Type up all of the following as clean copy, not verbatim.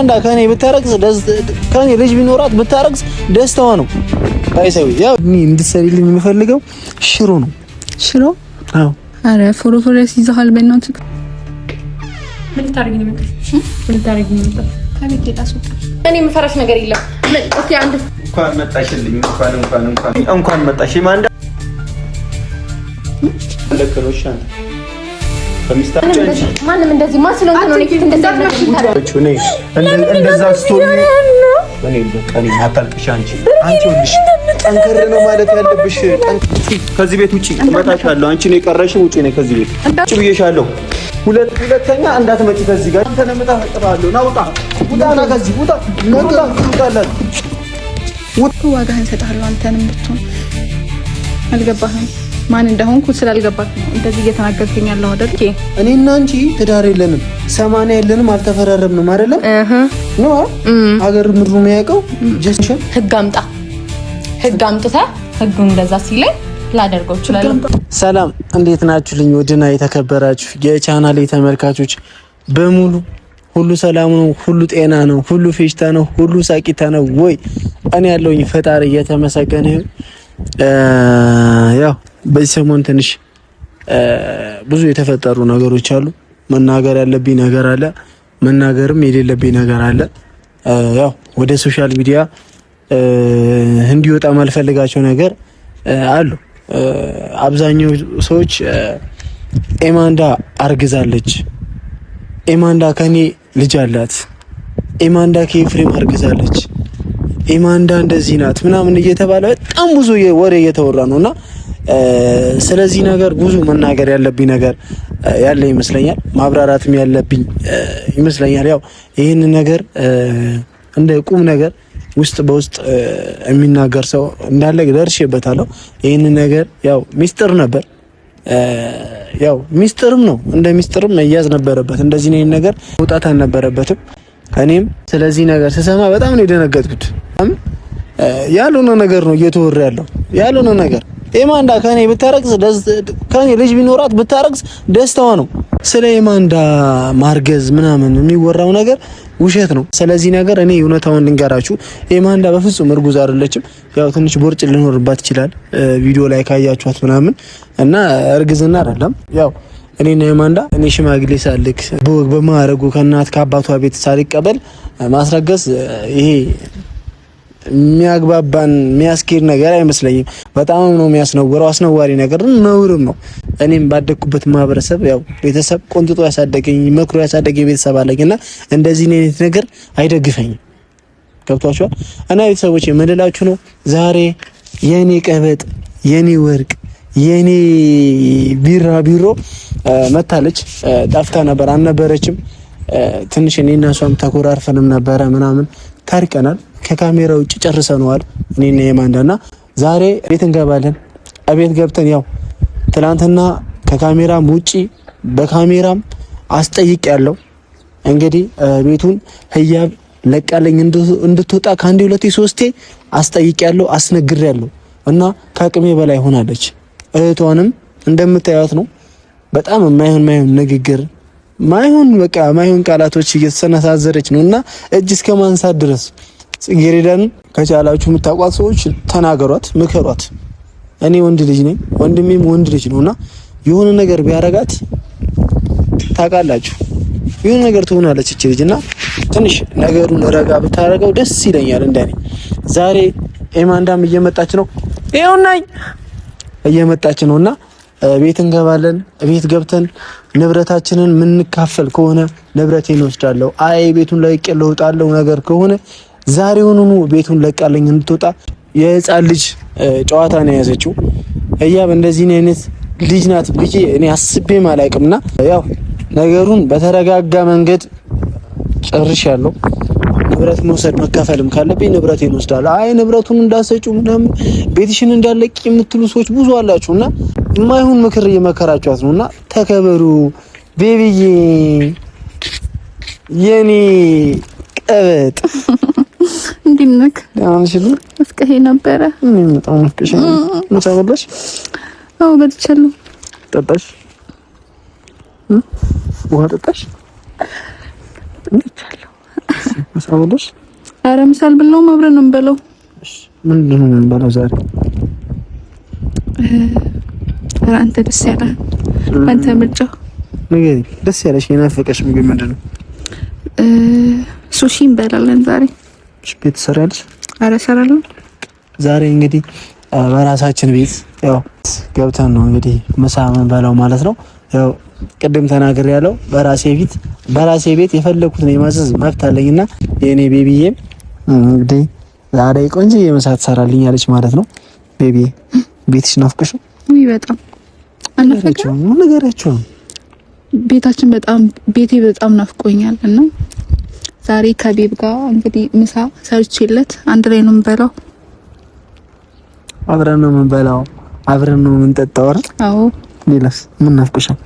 ኤማንዳ ከኔ ብታረግዝ ከኔ ልጅ ቢኖራት ብታረግዝ ደስታዋ ነው። አይሰው ያው እኔ እንድትሰሪልኝ የምፈልገው ሽሮ ነው። ሽሮ? አዎ። አረ ፎሮ ፎሮ ያስይዝሃል። በእናትህ ምን ልታረጊ ነው የመጣሽ? ምን ልታረጊ ነው የመጣሽ? ከቤት ላስወጣሽ። እኔ የምፈራሽ ነገር የለም። Okay፣ አንድ እንኳን መጣሽልኝ። እንኳን እንኳን እንኳን እንኳን መጣሽ ኤማንዳ። ለከሎሽ አንተ ማንም እንደዚህ ማን ስለሆንክ ነው ፊት እንደዛ ስትሆኚ እኔ በቃ እኔ አታልቅሽ። አንቺ አንቺ ይኸውልሽ ጠንከር ነው ማለት ያለብሽ። ከዚህ ቤት ውጪ እመታሻለሁ። አንቺ ነው የቀረሽው። ውጪ ነኝ ከዚህ ቤት ውጪ ብዬሻለሁ። ሁለተኛ እንዳትመጪ ከዚህ ጋር አንተ ነው እጠፋለሁ። ና ውጣ፣ ውጣ፣ ና ከዚህ ውጣ፣ ውጣ፣ ውጣላት። ዋጋህን እሰጥሃለሁ። አንተንም ብትሆን አልገባህም። ማን እንደሆንኩ ስላልገባክ ነው እንደዚህ እየተናገርከኝ ያለው አይደል? እኔና አንቺ ትዳር የለንም፣ ሰማንያ የለንም፣ አልተፈራረምንም አይደለም ነው አገር ምድሩ የሚያውቀው። Just ህግ አምጣ፣ ህግ አምጥተህ ህጉ እንደዛ ሲለኝ ላደርገው እችላለሁ። ሰላም እንዴት ናችሁ? ልኝ ውድና የተከበራችሁ የቻናሌ ተመልካቾች በሙሉ ሁሉ ሰላም ነው፣ ሁሉ ጤና ነው፣ ሁሉ ፌሽታ ነው፣ ሁሉ ሳቂታ ነው ወይ? እኔ ያለውኝ ፈጣሪ እየተመሰገነ ይሁን። ያው በዚህ ሰሞን ትንሽ ብዙ የተፈጠሩ ነገሮች አሉ። መናገር ያለብኝ ነገር አለ፣ መናገርም የሌለብኝ ነገር አለ። ያው ወደ social media እንዲወጣ ማልፈልጋቸው ነገር አሉ። አብዛኛው ሰዎች ኤማንዳ አርግዛለች፣ ኤማንዳ ከኔ ልጅ አላት፣ ኤማንዳ ከኤፍሬም አርግዛለች፣ ኤማንዳ እንደዚህ ናት ምናምን እየተባለ በጣም ብዙ ወሬ እየተወራ ነው እና ስለዚህ ነገር ብዙ መናገር ያለብኝ ነገር ያለ ይመስለኛል። ማብራራትም ያለብኝ ይመስለኛል። ያው ይህን ነገር እንደ ቁም ነገር ውስጥ በውስጥ የሚናገር ሰው እንዳለ ደርሼበታለሁ። ይህን ነገር ያው ሚስጥር ነበር፣ ያው ሚስጥርም ነው፣ እንደ ሚስጥርም መያዝ ነበረበት። እንደዚህ ነው ነገር መውጣት አልነበረበትም። እኔም ስለዚህ ነገር ስሰማ በጣም ነው የደነገጥኩት። ያልሆነ ነገር ነው እየተወራ ያለው ያልሆነ ነገር። ኤማንዳ ከኔ ብታረግዝ ከኔ ልጅ ቢኖራት ብታረግዝ ደስታዋ ነው። ስለ ኤማንዳ ማርገዝ ምናምን የሚወራው ነገር ውሸት ነው። ስለዚህ ነገር እኔ እውነታውን ልንገራችሁ፣ ኤማንዳ በፍጹም እርጉዝ አይደለችም። ያው ትንሽ ቦርጭ ሊኖርባት ይችላል ቪዲዮ ላይ ካያችኋት ምናምን እና እርግዝና አይደለም። ያው እኔና ኤማንዳ እኔ ሽማግሌ ሳልክ በወግ በማዕረጉ ከእናት ከአባቷ ቤት ሳልቀበል ማስረገዝ ይሄ የሚያግባባን የሚያስኬድ ነገር አይመስለኝም። በጣም ነው የሚያስነውረው፣ አስነዋሪ ነገር ነውርም ነው። እኔም ባደግኩበት ማህበረሰብ ያው ቤተሰብ ቆንጥጦ ያሳደገኝ መክሮ ያሳደገኝ ቤተሰብ አለኝ እና እንደዚህ አይነት ነገር አይደግፈኝም። ገብቷችኋል? እና ቤተሰቦች የምንላችሁ ነው ዛሬ የኔ ቀበጥ፣ የኔ ወርቅ፣ የኔ ቢራቢሮ መታለች። ጠፍታ ነበር አልነበረችም። ትንሽ እኔና እሷም ተኮራርፈንም ነበረ ምናምን ታርቀናል። ከካሜራ ውጭ ጨርሰነዋል። እኔና የማንዳና ዛሬ ቤት እንገባለን። እቤት ገብተን ያው ትናንትና ከካሜራም ውጪ በካሜራም አስጠይቅ ያለው እንግዲህ ቤቱን ህያብ ለቃለኝ እንድትወጣ ከአንዴ ሁለቴ ሶስቴ አስጠይቅ ያለው አስነግር ያለው እና ከአቅሜ በላይ ሆናለች። እህቷንም እንደምታያት ነው። በጣም የማይሆን ማይሆን ንግግር ማይሆን በቃ ማይሆን ቃላቶች እየተሰነዛዘረች ነው እና እጅ እስከ ማንሳት ድረስ ጽጌረዳን ከቻላችሁ የምታውቋት ሰዎች ተናገሯት፣ ምከሯት። እኔ ወንድ ልጅ ነኝ፣ ወንድሜም ወንድ ልጅ ነውና የሆነ ነገር ቢያረጋት ታውቃላችሁ፣ የሆነ ነገር ትሆናለች እቺ ልጅ እና ትንሽ ነገሩን ረጋ ብታረገው ደስ ይለኛል። እንደኔ ዛሬ ኤማንዳም እየመጣች ነው፣ ይኸውና እየመጣች ነውና ቤት እንገባለን። ቤት ገብተን ንብረታችንን የምንካፈል ከሆነ ንብረቴን እወስዳለሁ። አይ ቤቱን ለቅቄ እወጣለሁ ነገር ከሆነ ዛሬውኑ ቤቱን ለቃለኝ እንድትወጣ። የህፃን ልጅ ጨዋታ ነው የያዘችው። ህያብ እንደዚህ አይነት ልጅ ናት ብዬ እኔ አስቤም አላቅምና ያው ነገሩን በተረጋጋ መንገድ ጨርሻለሁ። ንብረት መውሰድ መካፈልም ካለብኝ ንብረቴን እወስዳለሁ። አይ ንብረቱን እንዳሰጪው ምናምን ቤትሽን እንዳለቂ የምትሉ ሰዎች ብዙ አላችሁ እና የማይሆን ምክር እየመከራችኋት ነው እና ተከበሩ። ቤቢዬ የኔ ቀበጥ እንዴት ነህ? ደህና ነሽ? ናፍቀኸኝ ነበረ። እኔም በጣም ናፍቀሽኛል። ምሳ በላሽ? አዎ በልቻለሁ። ጠጣሽ? ውሃ ጠጣሽ? ጠጥቻለሁ። ምሳ በላሽ? ኧረ ምሳ አልበላሁም። አብረን ነው የምንበላው። እሺ ምንድን ነው የምንበላው ዛሬ? ኧረ አንተ ደስ ያለህ አንተ ምርጫ ንገሪኝ። ደስ ያለሽ የናፈቀሽ ምግብ ምንድን ነው? ሱሺ እንበላለን ዛሬ። ቤት ትሰሪያለሽ? ኧረ እሰራለሁ። ዛሬ እንግዲህ በራሳችን ቤት ያው ገብተን ነው እንግዲህ ምሳ የምንበላው ማለት ነው። ያው ቅድም ተናግሬ ያለው በራሴ ፊት በራሴ ቤት የፈለኩትን የማዘዝ መብት አለኝና የኔ baby ዬ እንግዲህ ዛሬ ቆንጆ የምሳ ትሰራልኛለች ማለት ነው። baby ዬ ቤትሽ ናፍቀሽ? ውይ በጣም አልናፈቀም። ነገራቸው ቤታችን በጣም ቤቴ በጣም ናፍቆኛል እና ዛሬ ከ babe ጋር እንግዲህ ምሳ ሰርቼለት አንድ ላይ ነው የምንበላው። አብረን ነው የምንበላው፣ አብረን ነው የምንጠጣው አይደል? አዎ። ሌላስ ምን ናፍቆሻል?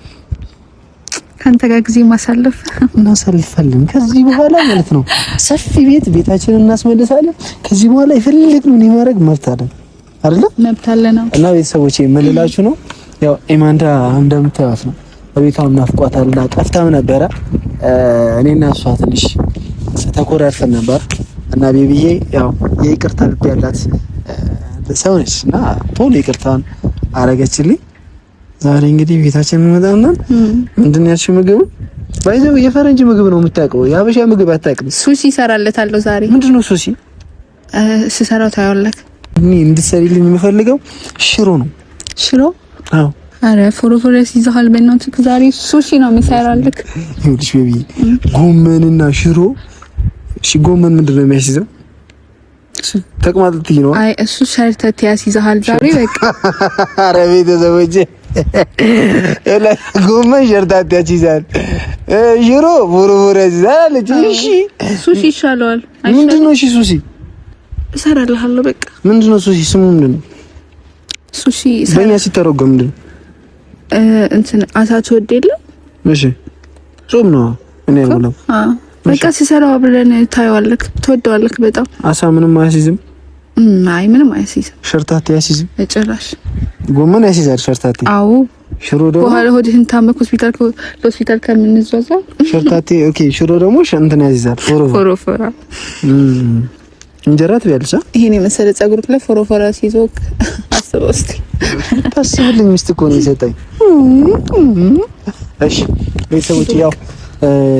ከአንተ ጋር ጊዜ ማሳለፍ እናሳልፋለን። ከዚህ በኋላ ማለት ነው ሰፊ ቤት ቤታችንን እናስመልሳለን። ከዚህ በኋላ የፈለግነውን የማድረግ መብት አለን አይደል? መብት አለን። እና ቤተሰቦቼ የምልላችሁ ነው ያው ኤማንዳ እንደምታዩት ነው ቤቷም ናፍቋታልና ጠፍታም ነበረ። እኔና እሷ ትንሽ ተኮራርፈን ነበር እና baby ዬ ያው የይቅርታ ልብ ያላት ሰው ነች እና ቶሎ ይቅርታን አረገችልኝ። ዛሬ እንግዲህ ቤታችን እንመጣና ምንድን ነው ያልሽው ምግብ ባይዘው የፈረንጅ ምግብ ነው የምታውቀው፣ የሀበሻ ምግብ አታውቅም። ሱሺ እሰራለታለሁ ዛሬ። ምንድን ነው ሱሺ? ስሰራው ታየዋለህ። እኔ እንድትሰሪልኝ የምፈልገው ሽሮ ነው። ሽሮ? አዎ። አረ ፎሮፎሮ ያስይዝሃል። በእናትህ ዛሬ ሱሺ ነው የምሰራልክ። ይኸውልሽ baby ጎመንና ሽሮ። እሺ ጎመን ምንድን ነው የሚያስይዘው? ተቅማጥ ነው። አይ እሱ ሸርተት ያስይዝሃል ዛሬ በቃ። አረ ቤተሰቦቼ ጎመን ሸርታት ያስይዛል፣ ሽሮ ፎሮፎሮ ያስይዛል አለች። እሺ ሱሺ ይሻለዋል። ምንድን ነው እሺ ሱሺ? እሰራልሃለሁ በቃ። ምንድን ነው ሱሺ? ስሙ ምንድን ነው ሱሺ? በእኛ ሲተረጎም ምንድን ነው? እንትን አሳ ትወድ የለም? እሺ ጾም ነው። እኔ አልበላም። በቃ ሲሰራው አብረን ታየዋለህ፣ ትወደዋለህ በጣም። አሳ ምንም አያስይዝም። አይ ምንም አያስይዝም። ሸርታቴ አያስይዝም ጭራሽ። ጎመን ያስይዛል ሸርታቴ። አዎ ሽሮ ደግሞ በኋላ ሆድህን ታመህ ሆስፒታል ለሆስፒታል ከምንዟዟ ሸርታቴ። okay ሽሮ ደግሞ እንትን ያስይዛል፣ ፎሮፎራ። እንጀራ ትበያለሽ? ይሄን የመሰለ ጸጉር ላይ ፎሮፎራ ሲይዞ አስበው እስኪ። ታስብልኝ ሚስት እኮ ነው የሰጠኝ። እሺ ቤተሰቦች ያው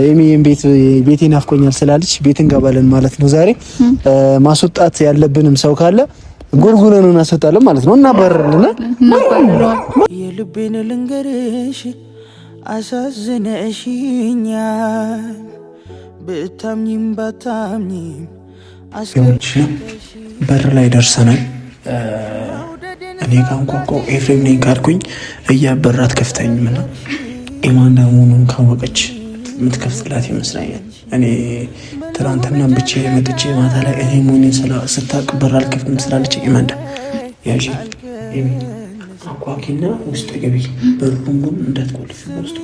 ኤሚን ቤት ቤቴ ናፍቆኛል ስላለች ቤት እንገባለን ማለት ነው። ዛሬ ማስወጣት ያለብንም ሰው ካለ ጎልጉለን እናስወጣለን ማለት ነው። እናባረርልና የልቤን ልንገርሽ አሳዝነሽኛል፣ ብታምኚም ባታምኚም በር ላይ ደርሰናል። እኔ ካንኳኳው ኤፍሬም ነኝ ካልኩኝ እያበራት ከፍተኝም እና ኤማንዳ መሆኑን ካወቀች የምትከፍትላት ይመስለኛል። እኔ ትናንትና ብቻ መጥቼ ማታ ላይ እኔ መሆኔን ስታውቅ በር አልከፍትም ስላለች ኤማንዳ ያዢ አንኳኪና ውስጥ ገቢ፣ በሩን ግን እንዳትቆልፍ ውስጥ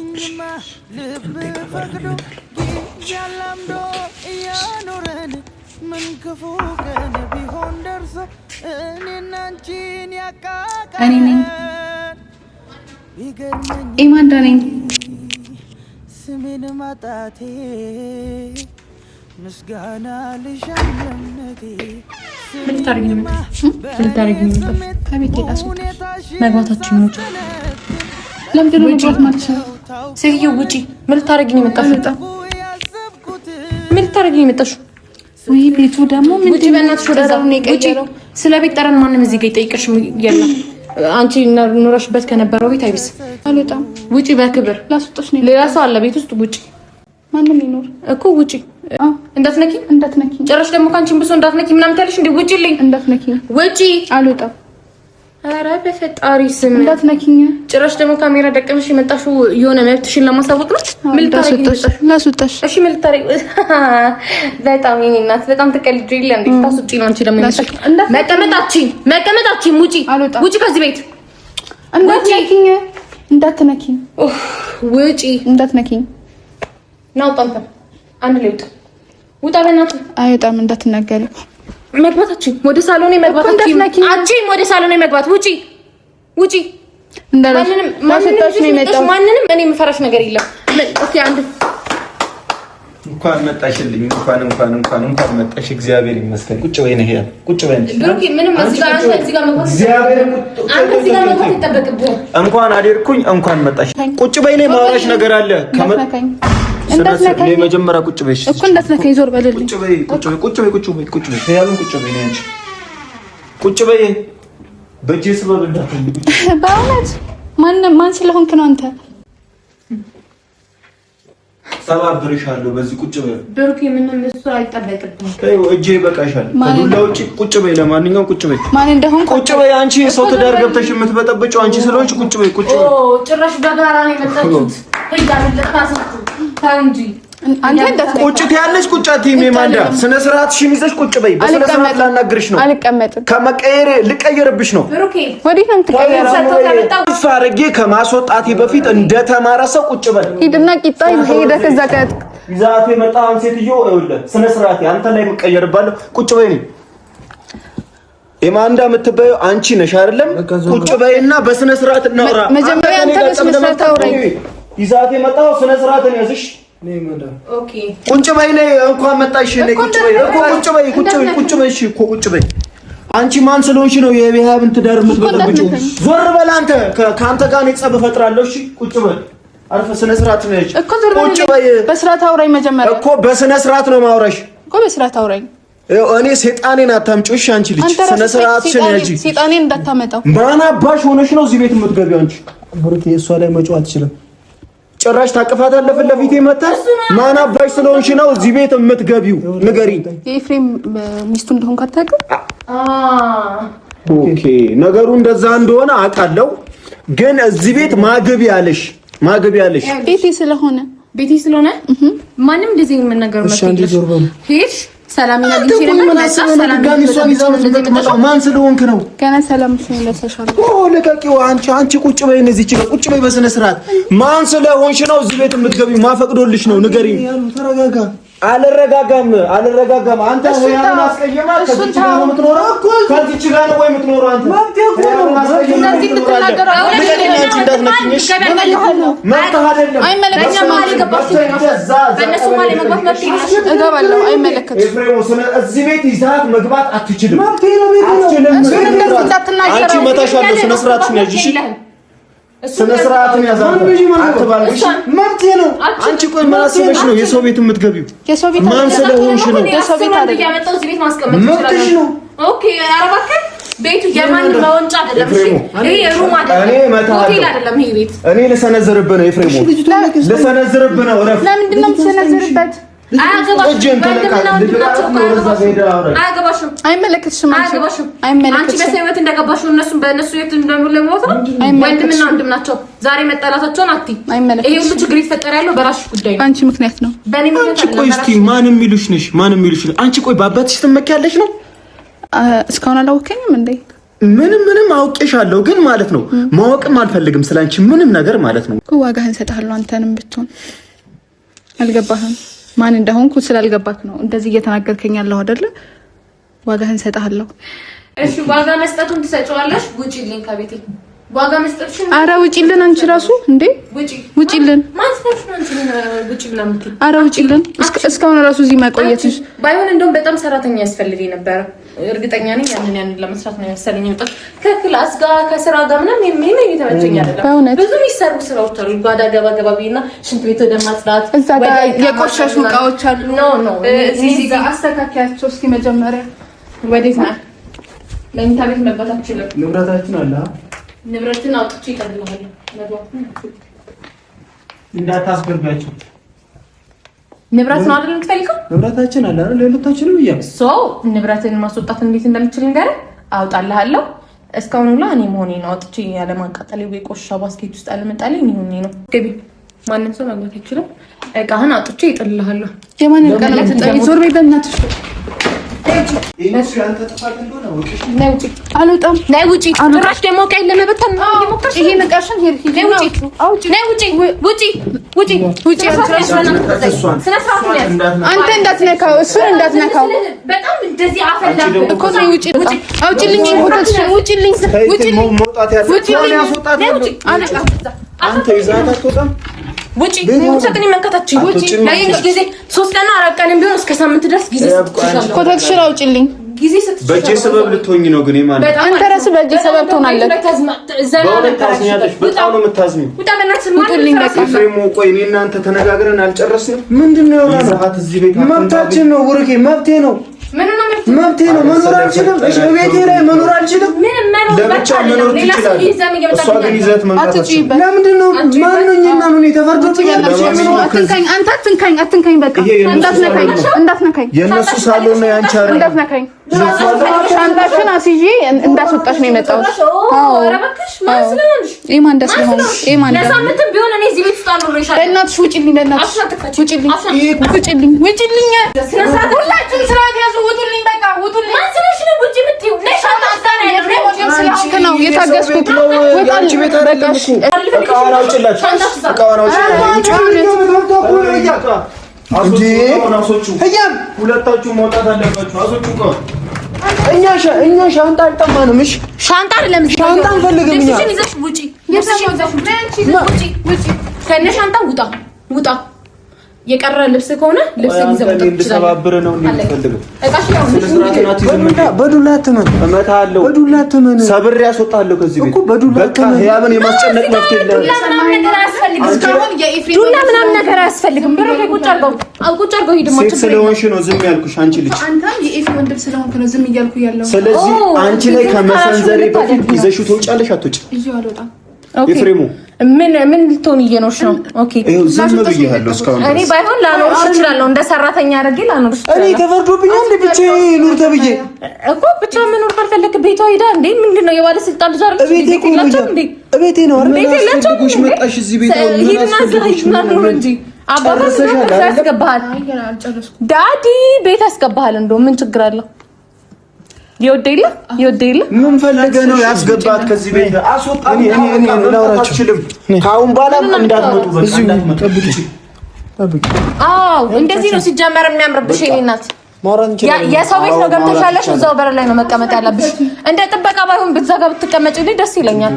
ምን ክፉ ቀን ቢሆን ደርሶ እኔና አንቺን እኔ ነኝ ኤማንዳ ነኝ። ስሜን ማጣቴ ምስጋና ልሻለምነቴ ምን ልታደርጊ ነው የመጣሽው? ምን ልታደርጊ ነው የመጣሽው? ከቤት ላስወጣሽ። መግባታችን ውጪ። ለምንድን ነው መግባት ማለት ነው? ሴትዮ ውጪ። ምን ልታደርጊ ነው የመጣሽው? ምን ልታደርጊ ነው የመጣሽው? ውይ ቤቱ ደግሞ ውጪ፣ በእናትሽ ወደዛ ውጪ። ስለ ቤት ጠረን ማንም እዚህ ጋር ይጠይቅሽ የለም። አንቺ ኖረሽበት ከነበረው ቤት አይብስም። አልወጣም። ውጪ፣ በክብር ላስወጣሽ ነው። ሌላ ሰው አለ ቤት ውስጥ። ውጪ። ማንም ይኖር እኮ ውጪ። እንዳትነኪ፣ እንዳትነኪ። ጭራሽ ደግሞ ከአንቺን ብሶ እንዳትነኪ ምናምን ታለሽ እንዴ? ውጪልኝ! እንዳትነኪ! ውጪ! አልወጣም። ኧረ በፈጣሪ ስም እንዳትነኪኝ። ጭራሽ ደግሞ ካሜራ ደቅነሽ የመጣሽው የሆነ መብትሽን ለማሳወቅ ነው። ምን ልታረጊ ላስወጣሽ? እሺ ምን ልታረጊ? በጣም የእኔ እናት በጣም ትቀልጂ የለ እንዴ? ታስወጪ ነው አንቺ ደግሞ የመጣሽው። መቀመጣችን መቀመጣችን። ውጪ! ውጪ ከዚህ ቤት! እንዳትነኪኝ! እንዳትነኪኝ! ውጪ! እንዳትነኪኝ! ና ውጣ፣ አንተ አንድ ላይ ውጣ፣ ውጣ በእናትህ። አይወጣም፣ እንዳትናገሪ መግባታችን ወደ ሳሎን መግባታችን አቺም ወደ ሳሎን መግባት። ውጪ ውጪ! ማንንም እኔ የምፈራሽ ነገር የለም። okay አንድ እንኳን መጣሽልኝ። እንኳን እንኳን እንኳን እንኳን መጣሽ። እግዚአብሔር ይመስገን። ቁጭ በይ ነህ፣ ቁጭ በይ። ብሩኬ ምንም እዚህ ጋር አንተ እዚህ ጋር መግባት እግዚአብሔር አንተ እዚህ ጋር መግባት ይጠበቅብህ። እንኳን አደርኩኝ፣ እንኳን መጣሽ። ቁጭ በይ ነይ፣ ማውራሽ ነገር አለ። እንዳትነካኝ መጀመሪያ ቁጭ በይ እኮ እንዳትነካኝ፣ ዞር በልልኝ። ቁጭ በይ፣ ቁጭ በይ፣ ቁጭ በይ፣ ቁጭ በይ፣ ቁጭ በይ፣ ህያብን ቁጭ በይ ነይ አንቺ ቁጭ በይ። በእጄ ስበብ እንዳትል። በእውነት ማን ስለሆንክ ነው አንተ? ሰባብርሻለሁ። በዚህ ቁጭ በይ ብሩኬ፣ ምንም እሱ አይጠበቅብህም። ተይው፣ እጄ ይበቃሻል። ከዱላ ውጪ ቁጭ በይ። ለማንኛውም ቁጭ በይ። ማን እንደሆንኩ ቁጭ በይ። አንቺ የሰው ትዳር ገብተሽ የምትበጠብጪው አንቺ ስለሆንሽ ቁጭ በይ። ቁጭ በይ። ኦ ጭራሽ በጋራ ነው የመጣችሁት። ቁጭ ትያለሽ። ቁጭ አትይም። የማንዳ ስነ ስርዓትሽን ይዘሽ ቁጭ በይ። በስነ ስርዓት ላናግርሽ ነው። አልቀመጥም። ከመቀየሬ ልቀየርብሽ ነው። ወዴት ነው የምትቀየረው? ከፍ አድርጌ ከማስወጣቴ በፊት እንደተማረ ሰው ቁጭ በል። ሂድና ቂጣ ሄደህ እዛ ጋር ይዛት የመጣውን ሴትዮ ይኸውልህ፣ ስነ ስርዓት አንተ ላይ የምቀየርባለሁ። ቁጭ በይ ነኝ። የማንዳ የምትበይው አንቺ ነሽ አይደለም? ቁጭ በይና በስነ ስርዓት እናውራ። መጀመሪያ አንተ በስነ ስርዓት አውራኝ። ይዛት የመጣው ስነ ስርዓትን ያዝሽ። ቁጭ በይ ነይ። እንኳን መጣሽ ነይ። ቁጭ በይ እኮ ቁጭ በይ፣ ቁጭ በይ፣ ቁጭ በይ። እሺ እኮ ቁጭ በይ። አንቺ ማን ስለሆንሽ ነው የቢሃብን ትዳር የምትበጠብጪው? ዞር በል አንተ። ከአንተ ጋር እኔ ጸብ እፈጥራለሁ። እሺ ቁጭ በል አርፈህ። ስነ ስርዓት ነው ያዥ። ቁጭ በይ። በስርዓት አውራኝ መጀመሪያ እኮ በስነ ስርዓት ነው ማውራሽ እኮ በስርዓት አውራኝ። እኔ ሴጣኔን አታምጪው። እሺ አንቺ ልጅ ስነ ስርዓትሽን ያዢ። ሴጣኔን እንዳታመጣው። ማን አባሽ ሆነሽ ነው እዚህ ቤት የምትገቢው አንቺ? ብሩኬ እሷ ላይ መጮህ አትችልም። ጭራሽ ታቅፋታለህ ፊት ለፊቴ መተህ። ማን አባሽ ስለሆንሽ ነው እዚህ ቤት የምትገቢው? ንገሪኝ። የኤፍሬም ሚስቱ እንደሆንክ አታውቅም? okay ነገሩ እንደዛ እንደሆነ አውቃለሁ፣ ግን እዚህ ቤት ማግቢ አለሽ ማግቢ አለሽ። ቤቴ ስለሆነ ቤቴ ስለሆነ ማንም እንደዚህ የምናገረው ሄድሽ ሰላም ማን ስለሆንክ ነው? ገና ሰላም ስለሰሻለ ኦ ለቃቂው። አንቺ አንቺ ቁጭ በይ፣ እነዚህ እዚህ ቁጭ በይ በስነ ስርዓት። ማን ስለሆንሽ ነው እዚህ ቤት የምትገቢው? ማፈቅዶልሽ ነው? ንገሪኝ። ተረጋጋ። አልረጋጋም፣ አልረጋጋም። አንተ ህያብን አስቀየማት። ከዚች ጋር ነው የምትኖረው፣ ከዚች ጋር ነው ወይ የምትኖረው? አንተ እንደዚህ እንድትናገር እገባለሁ። አይመለከትም። እዚህ ቤት ይዘሃት መግባት አትችልም፣ አትችልም። አንቺ እመታሻለሁ። ስነ ስርዓትሽን ያዥ እሺ። ስነ ስርዓትን ያዝ። አትባልሽ፣ መብቴ ነው። አንቺ ቆይ ምን አስበሽ ነው የሰው ቤት የምትገቢው? ማን ስለሆንሽ ነው? መብትሽ ነው። okay፣ ኧረ እባክህ ቤቱ የማን መወንጫ አይደለም። እሺ፣ ይሄ room አይደለም፣ ሆቴል አይደለም። ይሄ ቤት እኔ ልሰነዝርብህ ነው ኤፍሬም፣ ልሰነዝርብህ ነው። እረፍ። ለምንድን ነው የምትሰነዝርበት? አይመለከትሽም። አንቺ በሰው ህይወት እንደገባሽ እነሱም በእነሱ ህይወት እንደሞት ነው። ወንድምና ወንድም ናቸው። ዛሬ መጣላታቸውን አትይ። ይሄ ሁሉ ችግር የተፈጠረ ያለው በራስሽ ጉዳይ ነው። አንቺ ምክንያት ነው። አንቺ ቆይ እስኪ ማን የሚሉሽ ነሽ? ማን የሚሉሽ ነሽ? አንቺ ቆይ በአባትሽ ትመኪያለሽ ነው? እስካሁን አላወከኝም እንዴ? ምንም ምንም አውቄሻለሁ፣ ግን ማለት ነው ማወቅም አልፈልግም ስላንቺ ምንም ነገር ማለት ነው። ዋጋህን እሰጥሃለሁ። አንተንም ብትሆን አልገባህም። ማን እንደሆንኩ ስላልገባክ ነው እንደዚህ እየተናገርከኝ ያለው አይደለ? ዋጋህን እሰጥሃለሁ። እሺ ዋጋ መስጠቱን ትሰጪዋለሽ። ውጪልኝ ከቤቴ ዋጋ መስጠትሽን። ኧረ ውጪልን! አንቺ ራሱ እንዴ ውጪልን! ኧረ ውጪልን! እስካሁን ራሱ እዚህ መቆየትሽ ባይሆን እንደውም በጣም ሰራተኛ ያስፈልገኝ ነበረ። እርግጠኛ ነኝ ያንን ያንን ለመስራት ነው ያሰለኝ የመጣሁት። ከ class ጋር ከስራ ጋር ምናምን ምንም እየተመቸኝ አይደለም። ብዙ የሚሰሩ ስራዎች አሉ። ጓዳ ገባ ገባ ብዬና ሽንት ቤት ወደ ማጽዳት፣ እዛ ጋር የቆሸሹ እቃዎች አሉ። no no እዚህ ጋር አስተካክያቸው እስኪ መጀመሪያ። ወዴት ነህ? መኝታ ቤት መግባት አትችልም። ንብረታችን አለ። ንብረትን አውጥቼ እጠቅልልሃለሁ። እንዳታስገቢያቸው። ንብረት ነው አይደል የምትፈልገው? ንብረታችን አለ አይደል? ለሁለታችንም እያለ so ንብረትን ማስወጣት እንዴት እንደምችል ንገረኝ፣ አውጣልሃለሁ። እስካሁን ሁላ እኔ መሆኔ ነው አውጥቼ ያለማቃጠል ወይ ቆሻ basket ውስጥ አለመጣለኝ እኔ ሆኜ ነው። ግቢ፣ ማንም ሰው መግባት አይችልም። እቃህን አውጥቼ እጥልልሃለሁ። የማንን እቃ ነው የምትጠሪው? ዞር በይ በእናትሽ። አልወጣም። ነይ ውጪ። ጭራሽ ደግሞ እቃዬን ለመበተን ነው እየሞከርሽ። ይሄን እቃሽን ውጪ፣ ውጪ፣ ውጪ፣ ውጪ። አንተ እንዳትነካው፣ እሱን እንዳትነካው። በጣም እንደዚህ አፈላብህ እኮ ነይ ውጪ። አውጪልኝ፣ ውጪልኝ፣ ውጪልኝ። አንተ ይዘሃት አትወጣም። ውጪ ሰጥኒ መንካታችን ውጪ። ለይንሽ ጊዜ 3 ቀን 4 ቀን ቢሆን እስከ ሳምንት ድረስ ጊዜ ሰጥቼሻለሁ። ኮተትሽን አውጪልኝ። ጊዜ ሰጥቼሻለሁ። በእጄ ሰበብ ልትሆኝ ነው ግን የማን አንተ ራስህ በእጄ ሰበብ ትሆናለህ። በጣም ነው የምታዝኚው። ውጡልኝ በቃ። ኤፍሬም ቆይ እኔ እና አንተ ተነጋግረን አልጨረስንም። ምንድን ነው ያወራነው? መብታችን ነው ብሩኬ፣ መብቴ ነው መብቴ ነው። መኖር አልችልም። እሺ ቤቴ ላይ መኖር አልችልም። ለብቻ መኖር ትችላለህ። እሷ ግን ይዘት መምጣት አትችልም። ለምንድን ነው ማንኛና ነው ተፈርዶብኛል። አትንካኝ፣ አንተ አትንካኝ፣ አትንካኝ። በቃ እንዳትነካኝ፣ እንዳትነካኝ። የእነሱ ሳሎን ነው ያንቺ አይደለም። እንዳትነካኝ። ሻንጣሽን አስይዤ እንዳስወጣሽ ነው የመጣሁት። አዎ ኤማ እንዳስለሆንሽ ኤማ ለሳምንትም ቢሆን እኔ እዚህ ቤት ውስጥ አኖርሻለሁ። በእናትሽ ውጪልኝ፣ በእናትሽ ውጪልኝ፣ ውጪልኝ፣ ውጪልኝ። ሁላችሁም ስርዓት ያዙ። ውጡልኝ፣ በቃ ውጡልኝ። ማን ስለሽ ነው ውጪ የምትይው? ነይ ሻንጣ እዛ ነው ያለው። ነው የታገስኩት። የአንቺ ቤት አይደለም እኮ። እቃዋን አውጪላት፣ እቃዋን አውጪላት። ሁለታችሁ መውጣት አለባችሁ። አስወጪው እቃዋን። እኛ ሻንጣ አልጠማንም። እሺ ሻንጣ አይደለም ሻንጣ አንፈልግም። እኛ ልብስሽን ይዘሽ ውጪ። ልብስሽን ይዘሽ ውጪ። ውጪ ከነ ሻንጣ ውጣ፣ ውጣ። የቀረ ልብስ ከሆነ ልብስ ይዘህ መውጣት እንድሰባብር ነው የምፈልገው። በዱላ አትመን፣ እመታለሁ። በዱላ አትመን፣ ሰብሬ አስወጣለሁ ከዚህ ቤት እኮ በዱላ በቃ ህያብን የማስጨነቅ መፍትሄ የለም። ዱላ ምናምን ነገር አያስፈልግም። ብር ቁጭ አድርገው፣ ቁጭ አድርገው። ሂድማ ሴት ስለሆንሽ ነው ዝም ያልኩሽ አንቺ ልጅ። አንተም የኤፊ ወንድም ስለሆንክ ነው ዝም እያልኩ ያለው። ስለዚህ አንቺ ላይ ከመሰንዘሬ በፊት ይዘሽው ትወጫለሽ አትወጪም? ይዤው አልወጣም። ኤፍሬሙ ምን ምን ልትሆን እየኖርሽ ነው? okay ይኸው ዝም ብያለሁ እስካሁን። እኔ ባይሆን ላኖርሽ እችላለሁ፣ እንደ ሰራተኛ አድርጌ ላኖርሽ እኔ እችላለሁ። ተፈርዶብኛል። ብቻዬን ኑር ተብዬ እኮ ብቻ መኖር ካልፈለክ ቤቷ ሄዳ እንዴ ምንድን ነው የባለስልጣን ልጅ አይደለች? እቤቴ ቤት እኮነው የላቸውም እንዴ? እቤቴ ነው አይደል? ቤት የላቸውም አስፈልጎሽ እንዴ? መጣሽ እዚህ ቤት አሁን ምን ሂድና እዛ አስፈልጎሽ? ሂድና ኑር እንጂ አባቷ ጨርሰሻል አይደል? ያስገባሃል። daddy ቤት ያስገባሃል። እንደው ምን ችግር አለው? የወደ የለ የወደ የለ ምን ፈልገህ ነው ያስገባት ከዚህ ቤት? አስወጣት። እኔ እኔ እኔ ላውራቸው። አትችልም። ከአሁን በኋላ እንዳትመጡ፣ በቃ እንዳትመጡ። ጠብቂ፣ አዎ እንደዚህ ነው ሲጀመር የሚያምርብሽ የኔ እናት። ማውራት እንችላለን። የሰው ቤት ነው አዎ፣ ገብተሽ ማውራት ያለሽ፣ እዛው በር ላይ ነው መቀመጥ ያለብሽ። እንደ ጥበቃ ባይሆን ብትዘጋ ብትቀመጭልኝ ደስ ይለኛል።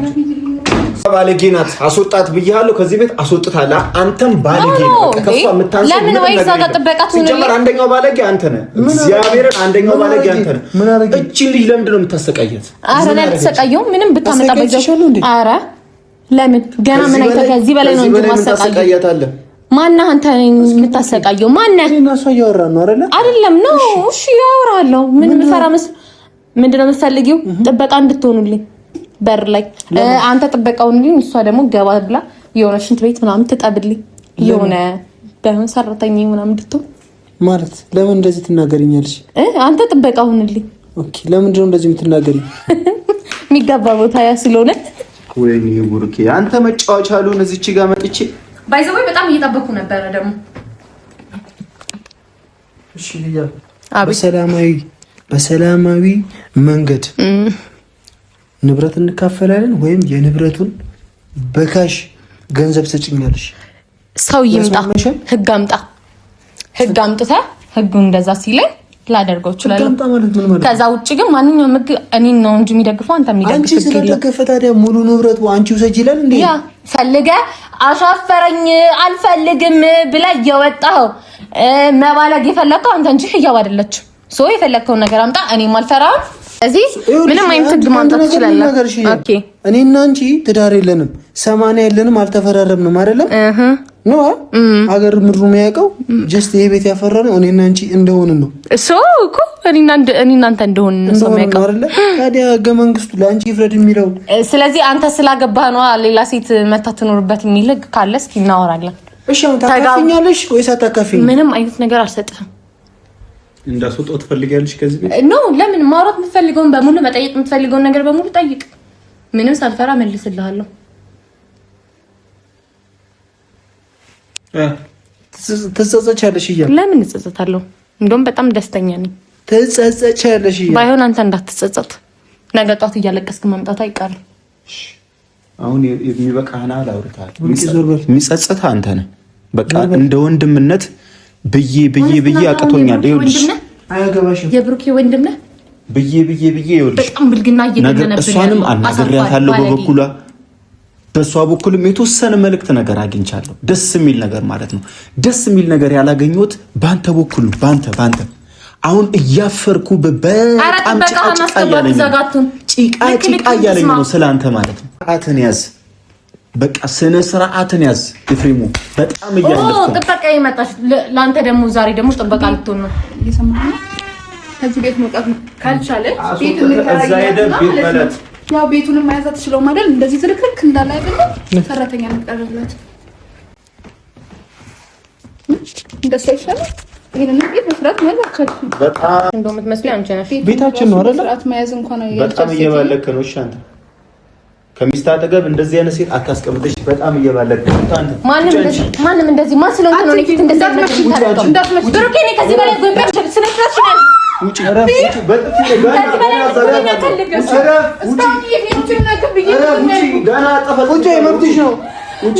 ባለጌ ናት። አስወጣት ብያለሁ። ከዚህ ቤት አስወጥታለህ። አንተም ባለጌ no፣ ነህ። በቃ ከእሷ የምታንሰው ለምን ምንም ወይ እዛ ነገር ጋር የለም። ጥበቃ ትሁንልኝ? ሲጀመር አንደኛው ባለጌ አንተ ነህ። እግዚአብሔርን አንደኛው ባለጌ አንተ ነህ። ምን አደረገኝ? እቺን ልጅ ለምንድን ነው የምታሰቃያት? ኧረ እኔ አልተሰቃየሁም። ምንም ብታመጣ በዛው። አሰቃይቼሻለሁ እንዴ? ኧረ ለምን ገና ምን አይተህ ከዚህ በላይ ነው ከዚህ እንጂ በላይ ምን ማሰቃየው። ታሰቃያታለህ? ማነህ አንተ እኔን የምታሰቃየው? ማነህ? እኔና እሷ እያወራን ነው አይደለ? አይደለም ነው። እሺ ያወራለሁ። ምን ምፈራ መስ ምንድነው የምትፈልጊው? ጥበቃ እንድትሆኑልኝ በር ላይ አንተ ጥበቃ ሁንልኝ፣ እሷ ደግሞ ገባ ብላ የሆነ ሽንት ቤት ምናምን ትጠብልኝ፣ የሆነ ባይሆን ሰራተኛ ምናምን እንድትሆን ማለት ለምን እንደዚህ ትናገሪኛለሽ? አንተ ጥበቃ ሁንልኝ። okay፣ ለምንድን ነው እንደዚህ የምትናገሪኝ? የሚገባ ቦታ ያ ስለሆነ ወይኔ ቡርኬ፣ አንተ መጫወቻ አልሆን እዚች ጋር መጥቼ by the way በጣም እየጠበኩ ነበረ ደግሞ እሺ ልያ በሰላማዊ በሰላማዊ መንገድ ንብረት እንካፈላለን ወይም የንብረቱን በ cash ገንዘብ ሰጭኛለሽ። ሰው ይምጣ፣ ያስማማሻል? ህግ አምጣ። ህግ አምጥተህ ህጉ እንደዛ ሲለኝ ላደርገው ህግ እችላለሁ። አምጣ ማለት ምን ማለት ነው? ከዛ ውጭ ግን ማንኛውም ህግ እኔን ነው እንጂ የሚደግፈው አንተ አንቺ የሚደግፍ ህግ የለም። ስለደገፈ ታዲያ ሙሉ ንብረቱ አንቺ ውሰጂ ይላል እንዴ? ያ ፈልገ አሻፈረኝ አልፈልግም ብለህ የወጣኸው መባለግ የፈለግከው አንተ እንጂ ህያው አይደለችም። so የፈለግከውን ነገር አምጣ፣ እኔም አልፈራም። እዚህ ምንም አይነት ህግ ማምጣት ትችላለህ። okay እኔና አንቺ ትዳር የለንም፣ ሰማንያ የለንም፣ አልተፈራረምንም አይደለም ነው አገር ምድሩ የሚያውቀው just ይሄ ቤት ያፈራ ነው እኔና አንቺ እንደሆንን ነው። so እኮ እኔና አንተ እንደሆንን ነው ሰው እንደሆንን ነው የሚያውቀው። አይደለ? ታዲያ ህገ መንግስቱ ለአንቺ ይፍረድ የሚለው ስለዚህ አንተ ስላገባህ ነዋ ሌላ ሴት መታ ትኖርበት የሚል ህግ ካለ እስኪ እናወራለን። እሺ፣ አሁን ታካፊኛለሽ ወይስ አታካፊኝ? ምንም አይነት ነገር አልሰጥህም። እንዳስወጣው ትፈልጊያለሽ ከዚህ ቤት? no ለምን ማውራት የምትፈልገውን በሙሉ መጠየቅ የምትፈልገውን ነገር በሙሉ ጠይቅ። ምንም ሳልፈራ መልስልሃለሁ። ትጸጸቻለሽ እያልኩ ለምን እጸጸታለሁ? እንደውም በጣም ደስተኛ ነኝ። ትጸጸቻለሽ እያልኩ ባይሆን አንተ እንዳትጸጸት፣ ነገ ጧት እያለቀስክ መምጣት አይቀርም። አሁን የሚበቃህን አውርተሃል። ብሩኬ ዞር በል። የሚጸጽትህ አንተ ነህ። በቃ እንደ ወንድምነት ብዬ ብዬ ብዬ አቅቶኛል። ይኸውልሽ አያገባሽም። የብሩኬ ወንድም ነህ። ብዬ ብዬ ብዬ ይኸውልሽ በጣም ብልግና ነገር እየገነነብን እሷንም ያለው አናግሬያታለሁ አሳፋሪ በበኩሏ በእሷ በኩልም የተወሰነ መልእክት ነገር አግኝቻለሁ። ደስ የሚል ነገር ማለት ነው። ደስ የሚል ነገር ያላገኘሁት በአንተ በኩል ነው። በአንተ አሁን እያፈርኩ በጣም ጭቃ ጭቃ እያለኝ ነው። ጭቃ ጭቃ እያለኝ ነው ስለ አንተ ማለት ነው። ስርዓትን ያዝ፣ በቃ ስነ ስርዓትን ያዝ ኤፍሬሙ። በጣም እያለፍኩ ነው። ጥበቃ የመጣች ለአንተ ደግሞ ዛሬ ደግሞ ጥበቃ ልትሆን ነው። እየሰማህ ነው? ከዚህ ቤት መውጣት ካልቻለ ቤት እንከራያለን። ያው ቤቱንም መያዝ አትችለውም አይደል? እንደዚህ ዝርክርክ እንዳለ አይደለም ሰራተኛ እንቀርብለት እንደሱ አይሻልም? ይሄንን ቤት መስራት መያዝ አልቻልኩም። በጣም እንደው የምትመስለው አንቺ ነሽ። ቤታችን ነው አይደል? ስርዓት መያዝ እንኳን በጣም እየባለክ ነው። እሺ አንተ ከሚስት አጠገብ እንደዚህ አይነት ሴት አታስቀምጥሽ። በጣም እየባለክ ነው። ማንም እንደዚህ ማን ስለሆንክ ነው እኔ ፊት እንደዚህ አይነት ብሩኬ፣ እኔ ከዚህ በላይ ስነ ስርዓት ይላል። ውጪ እረፍ፣ ውጪ በጥፊ ገና ውጪ፣ መብትሽ ነው። ውጪ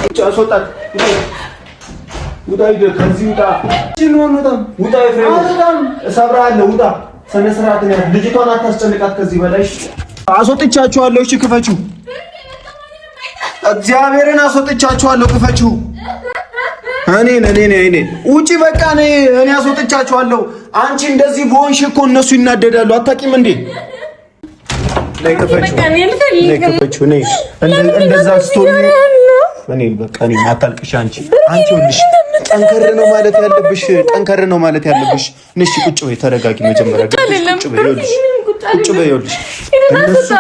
ውጪ፣ አስወጣት። ውጣ፣ ከዚህ ውጣ፣ ውጣ፣ ኤፍሬም እሰብርሃለሁ። ውጣ፣ ስነ ስርዓት ያዝ። ልጅቷን አታስጨንቃት ከዚህ በላይ። አስወጥቻችኋለሁ። እሺ ክፈችው፣ እግዚአብሔርን አስወጥቻችኋለሁ። ክፈችው። እኔን እኔን እኔን ውጪ፣ በቃ እኔ አስወጥቻችኋለሁ። አንቺ እንደዚህ በሆንሽ እኮ እነሱ ይናደዳሉ። አታውቂም እንዴ? ነይ ክፈችው፣ ነይ ክፈችው። ነይ እንደዛ ስትሆኚ እኔ በቃ እኔ አታልቅሽ። አንቺ ይኸውልሽ ጠንከር ነው ማለት ያለብሽ፣ ጠንከር ነው ማለት ያለብሽ። ነሽ ቁጭ በይ፣ ተረጋጊ። መጀመሪያ ቁጭ በይ፣ ይኸውልሽ ቁጭ በይ፣ ይኸውልሽ እነሱ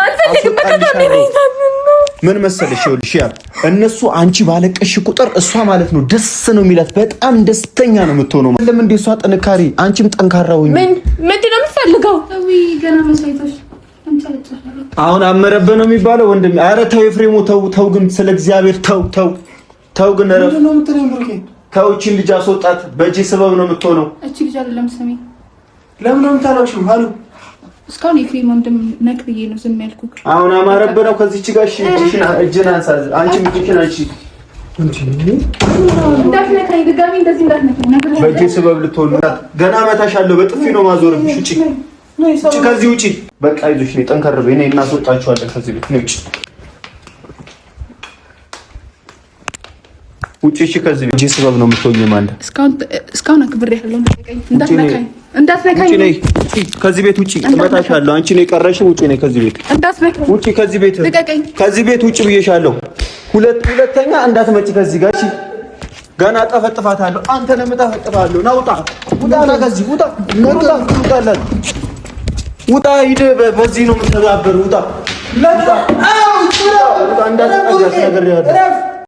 ምን መሰለሽ፣ ይኸውልሽ ያ እነሱ አንቺ ባለቀሽ ቁጥር እሷ ማለት ነው ደስ ነው የሚላት፣ በጣም ደስተኛ ነው የምትሆነው። ለምን እንደ እሷ ጥንካሬ፣ አንቺም ጠንካራ ሁኚ። ምን ምንድን ነው የምትፈልገው? አሁን አመረበ ነው የሚባለው ወንድሜ። ኧረ ተው ኤፍሬሙ ተው ተው፣ ግን ስለ እግዚአብሔር ተው ተው ተው፣ ግን እረፍ ተው። እቺን ልጅ አስወጣት። በእጅ ስበብ ነው የምትሆነው። እቺ ልጅ አይደለም ስሜ። ለምን ነው የምታለቅሺው? አሉ እስካሁን ኤፍሬም ወንድም ነክ ብዬ ነው ዝም ያልኩት። አሁን አማረብህ ነው ከዚህች ጋር። እሺ እጅሽን እጅን አንሳ። አንቺም እጅሽን አንቺ እንዳትነካኝ ድጋሚ እንደዚህ እንዳትነካኝ። በእጄ ስበብ ልትሆን ገና እመታሻለሁ። በጥፊ ነው ማዞርብሽ። ውጪ ውጪ፣ ከዚህ ውጪ። በቃ ይዞሽ ነይ፣ ጠንከር በይ። ነይ እናስወጣችኋለን ከዚህ ቤት። ነይ ውጪ፣ ውጪ። እሺ ከዚህ ቤት እጄ ስበብ ነው የምትሆኝ ማለት እስካሁን አክብሬሃለሁ። እንዳትነካኝ እንዳትነካኝ። ነይ ከዚህ ቤት ውጪ፣ እመታሻለሁ። አንቺ ነው የቀረሽው። ውጪ ነይ ከዚህ ቤት እንዳትነካኝ። ውጪ ከዚህ ቤት፣ ከዚህ ቤት ውጪ ብዬሻለሁ። ሁለተኛ እንዳትመጪ ከዚህ ጋር። እሺ ገና ጠፈጥፋታለሁ። አንተንም እጠፈጥፋለሁ። ና ውጣ፣ ውጣ፣ ና ከዚህ ውጣ፣ ውጣ፣ ውጣላት፣ ውጣ፣ ሂድ። በዚህ ነው የምተባበር። ውጣ፣ ውጣ፣ እንዳትጠጋት ነግሬሃለሁ።